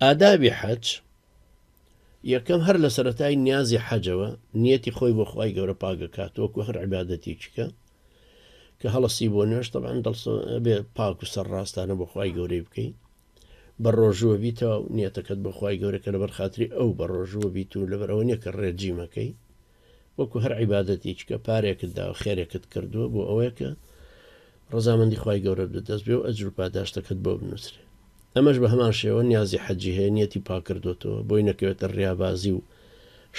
ئادابی حەج، یەکەم هەر لە سەرەتای نیازی حەجەوە نیەتی خۆی بۆ خوای گەورە پاک ئەکات وەکو هەر عیبادەتێکی کە کە هەڵەسی بۆ نوێژ تەبعەن دڵسۆ ئەبێ پاک و سەرڕاستانە بۆ خوای گەورەی بکەی بە ڕۆژووە بیتەوە و نیەتەکەت بۆ خوای گەورە کە لەبەر خاتری ئەو بە ڕۆژووە بیت و لەبەر ئەوە نییە کە ڕێجیمەکەی وەکو هەر عیبادەتێکی کە پارێکت داوە خێرێکت کردووە بۆ ئەوەیە کە ڕەزامەندی خوای گەورەت بەدەست بێ و ئەجر و پاداشتەکەت بۆ بنووسرێ. ئەمەش بە هەمان شێوە نیازی حەجی هەیە نیەتی پاک کردۆتەوە بۆی نەکەوێتە ڕیابازی و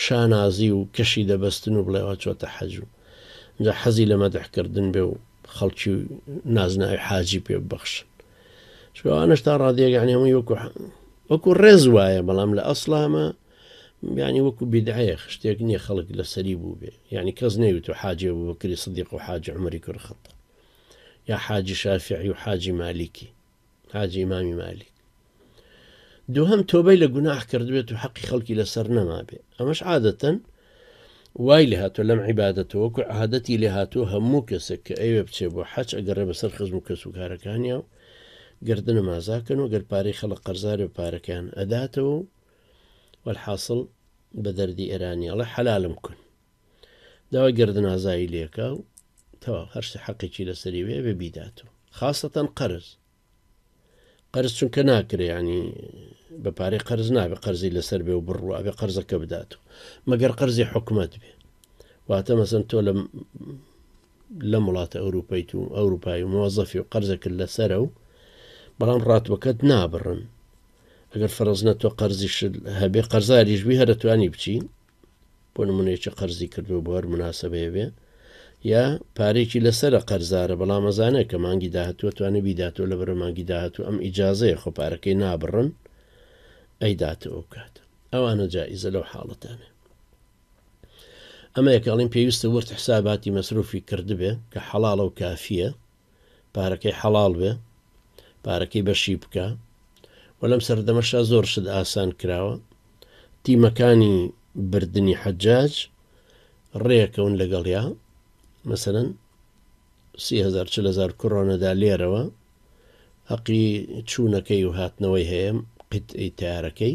شانازی و کەشی دەبەستن و بڵێ وا چۆتە حەج و ئینجا حەزی لە مەدح کردن بێ و خەڵکی نازناوی حاجی پێ ببەخشن. چونکە ئەوانەش تا ڕادەیەک یانی هەمووی وەکو وەکو ڕێز وایە بەڵام لە ئەسڵا ئەمە یانی وەکو بیدعەیە شتێک نییە خەڵک لەسەری بووبێ یانی کەس نەیوتوە حاجی ئەبوبەکری سدیق و حاجی عومەری کوڕی خەتاب یا حاجی شافعی و حاجی مالیکی حاجی ئیمامی مالیک. دووهەم تۆبەی لە گوناح کردبێت و حەقی خەڵکی لەسەر نەمابێ ئەمەش عادەتەن وای لێ هاتووە لەم عیبادەتەوە وەکو عادەتی لێ هاتووە هەموو کەسێک کە ئەوێ بچێ بۆ حەج ئەگەڕێ بەسەر خزم و کەس و کارەکانیا و گردن مازاکەن و گەر پارەی خەڵک قەرزارێ و پارەکەیان ئەداتەوە و وەلحاسڵ بە دەردی ئێرانی ئەڵێ حەلالم کن داوای گردن ئازایی لێکا و تەواو هەر شتێ حەقێکی لەسەری بێ بێ بیداتەوە خاصەتەن قەرز قەرز چونکە ناکرێ ینی بە پارەی قەرز نابێ قەرزی لەسەر بێ و بڕوا بێ قەرزەکە بدات و مەگەر قەرزی حکومت بێ واتە مەسەن تۆ لە لەم وڵاتە ئەوروپیت و ئەوروپای و مۆزەفی و قەرزەکرد لەسەرە و بەڵام ڕاتبەکەت نابڕن ئەگەر فەرز نە تۆ قەرزیش هەبێ قەرزاریش بی هەرەتوانی بچی بۆ نمونە یەکێ قەرزی کردووە بۆ هەر مناسبەیە بێ یا پارێکی لەسرە قەرزارە بەڵام ئەزانێت کە مانگی داهاتووە توانێ بیداتەوە لە بەرە مانگی داهاتوو ئەم ئیجازەیە خۆ پارەکەی نابڕن ئەیداتەوە بکات ئەوانە جائیزە لەو حاڵەتانە ئەمە یەکەڵین پێویستە ورد حساباتی مەسروفی کردبێ کە حەڵاڵە و کافیە پارەکەی حەڵاڵ بێ پارەکەی بەشی بکە و لەم سەردەمەشا زۆر شت ئاسان کراوە تیمەکانی بردنی حەجاج ڕێکەون لەگەڵیا مەسەلەن 30هزار 40هزار کڕۆنەدا لێرەوە هەقی چوونەکەی و هاتنەوەی هەیە قیتعی تارەکەی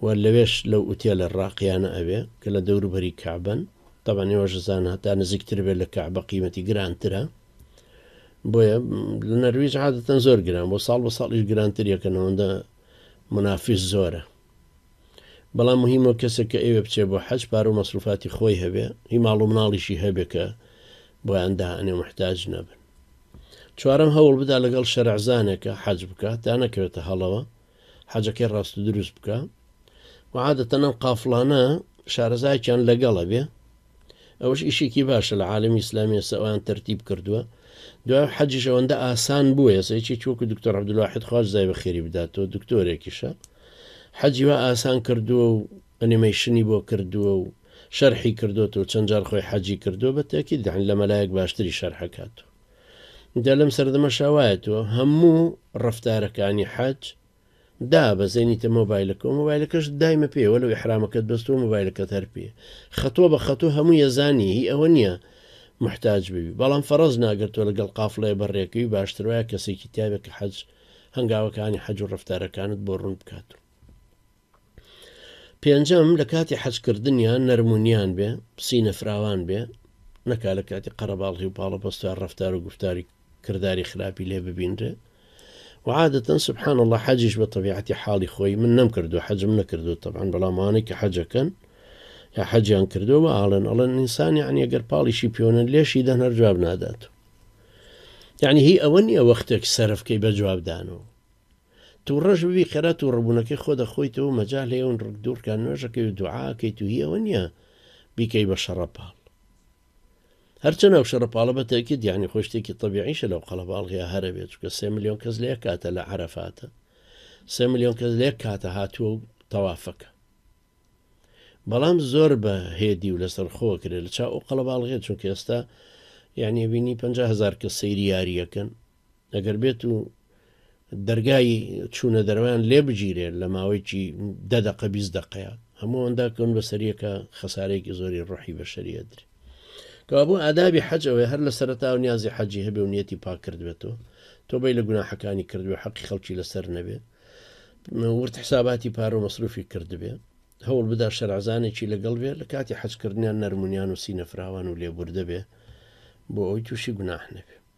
و لەوێش لەو ئوتێلە ڕاقیانە ئەبێ کە لە دەوروبەری کەعبەن، تەبعەن ئێوەش ئەزانن هەتا نزیکتر بێت لە کەعبە قیمەتی گرانترە، بۆیە لە نەرویج عادەتەن زۆر گران بۆ ساڵ بە ساڵیش گرانتر یەکەن ئەوەندە منافیس زۆرە. بەڵام مهمە کەسێک کە ئەوێ بچێ بۆ حەج پارە و مەسروفاتی خۆی هەبێ هی ماڵ و مناڵیشی هەبێ کە بۆیان دائەنێ محتاج نەبن. چوارەم هەوڵ بدا لەگەڵ شەرعزانێکە حەج بکات تا نەکەوێتە هەڵەوە حەجەکەی ڕاست و دروست بکا و عادەتەن ئەم قافڵانە شارەزایەکیان لەگەڵە بێ ئەوەش ئیشێکی باشە لە عالمی ئیسلامی ئێستا ئەویان تەرتیب کردووە دوای حەجیش ئەوەندە ئاسان بووە ئێستا یەکێکی وەکو دکتۆر عەبدولواحید خوا جزای بەخێری بداتەوە دکتۆرێکیشە حەجی وا ئاسان کردووە و ئەنیمەیشنی بۆ کردووە و شەرحی کردووەتەوە چەند جار خۆی حەجی کردووە بە تەکید یعنی لە مەلایەک باشتری شەرحەکاتەوە جا لەم سەردەمەشا وایە تۆ هەموو ڕەفتارەکانی حەج دابەزێنیتە مۆبایلەکە و مۆبایلەکەش دایمە پێ وەلو ئیحرامەکەت بەستووە مۆبایلەکەت هەر پێ خەتۆ بە خەتۆ هەموو یەزانی هی ئەوە نییە محتاج ببی بەڵام فەڕەز ناگەر تۆ لەگەڵ قافڵەیە بەڕێکەوی باشتر وایە کەسێکی تیابێ کە حەج هەنگاوەکانی حەج و ڕەفتارەکانت بۆ ڕوون بکات. پێنجەم، لە کاتی حەج کردنیان نەرم و نیان بێ، سینە فراوان بێ، نەکا لە کاتی قەرەباڵغی و پاڵەپەستۆیا ڕەفتار و گوفتاری کرداری خراپی لێ ببینرێ. و عادەتەن سبحان اللە حەجیش بە تەبیعەتی حاڵی خۆی من نەمکردووە حەجم نەکردووە تەبعەن بەڵام ئەوانەی کە حەجەکەن یا حەجیان کردووە وا ئەڵێن ئەڵێن ئینسان یعنی ئەگەر پاڵیشی پێونن لێشی دەن هەر جواب نادات یعنی هی ئەوە نییە وەختێک سەرفکەی بە جوابدانەوە توڕەش ببی خێرا توڕەبوونەکەی خۆ دەخۆیتەوە و مەجال هەیە و ڕک دووڕکان نوێژەکەی و دوعاکەیت و هی ئەوە نییە بیکەی بە شەڕەپاڵ هەرچەند ئەو شەڕەپاڵە بە تەکید یعنی خۆی شتێکی تەبیعیشە لەو قەڵەباڵغیا هەرە بێت چونکە سێ ملیۆن کەس لە یەک کاتە لە عەرەفاتە سێ ملیۆن کەس لە یەک کاتە هاتووە و تەوافەکە بەڵام زۆر بە هێدی و لەسەر خۆ کرێ لە چاو ئەو قەڵەباڵغێ چونکە ئێستا یعنی بینی 50 هزار کەس سەیری یاریەکەن ئەگەر بێت و دەرگای چوونە دەرەوەیان لێ بگیرێ لە ماوەیەکی دە دەقە 20 دەقەیە هەموو ئەوەندا کەون بەسەریەکە خەسارێکی زۆری ڕۆحی بەشەریە درێ کەوابوو ئادابی حەج ئەوەیە هەر لە سەرەتا و نیازی حەجی هەبێ و نیەتی پاک کردبێتەوە تۆبەی لە گوناحەکانی کردبێ حەقی خەڵکی لەسەر نەبێ. ورد حساباتی پارە و مەسروفی کردبێ، هەوڵ بدا شەرعزانێکی لەگەڵ بێ، لە کاتی حەجکردنیان نەرمونیان و سینەفراوان و لێبوردە بێ بۆ ئەوەی تووشی گوناح نەبێ.